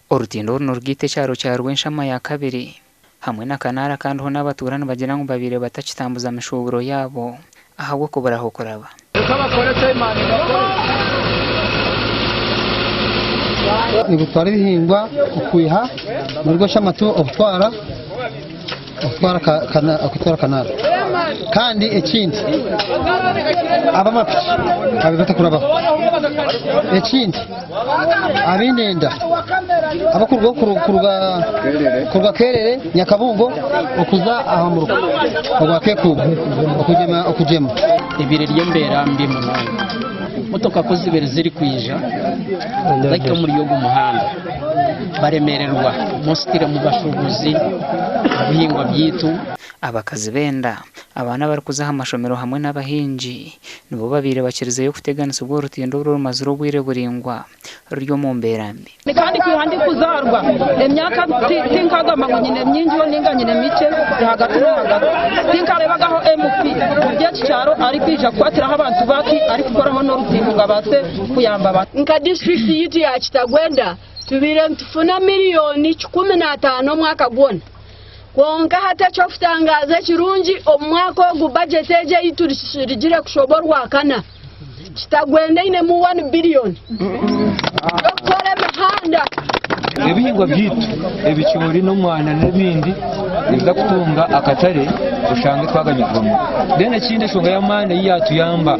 Orutindo oru nirugaita ekyaro kya Rwenshama ya kabiri hamwe na Kanaara kandi hoona abatuura nibagira ngu babaire batakitambuza mishuuburo yaabo ahabw'okubura ah'okuraba. Nigutwara ebihingwa okwiha omuri Rweshamatu okutwara okutwara Kanaara. Kandi ekindi ab'amapiki babaire batakurabaho. Ekindi abaine enda abarikuruga kuruga Kerere, Nyakabungo okuza aha muruka ogwa Kekuubo okugyema. Ebaire eri embeera mbi munonga. Motoka ku zibaire zirikwija zahika omuri ogu muhanda baremererwa mostly omu bashuubuzi ebihingwa byaitu. Abakazi b'enda, abaana abarikuza aha mashomero hamwe n'abahingi nibo babaire bakirizeyo kuteganisibwa orutindo oru orumazire obwire buraingwa ruri omu mbeera mbi. Kandi kwiha ndikuzaarwa emyaka tinkagamba ngu nyine mingi ninga nyine mikye ahagati n'ahagati. Tinkareebagaho MP omuri eki kyaro arikwija kukwatiraho abantu bati arikukoraho n'orutindo ngu abaase kuyamba abantu. Nka disiturikiti yaitu ya Kitagwenda tubaire nitufuna miriyoni 15 omwaka gwona. Kwonka hati eky'okutangaaza ekirungi, omu mwaka ogu bajeti egi ei turigire kushoba Orwakana, Kitagwenda einemu wani biriyoni y'okukora emihanda. Ebihingwa byaitu ebicoori n'omwana n'ebindi nibiza kutunga akatare oshange twaganyirwamu. Then ekindi enshonga y'amaani ei yaatuyamba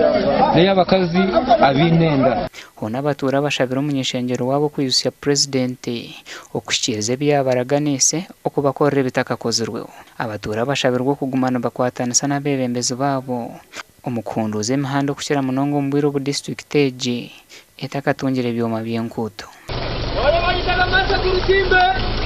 n'ey'abakazi abaine enda. Hoona abatuura bashabire omuny'ishengyero waabo kwijutsya Purezidenti okuhikiiriza ebi yaabaraganiise okubakorera ebitakakozirweho. Abatuura bashabirwe okuguma nibakwatanisa n'abeebembezi baabo omu kuhunduuza emihanda okukira munonga omu bwire obu disiturikiti egi etakatungire byoma by'enkuuto.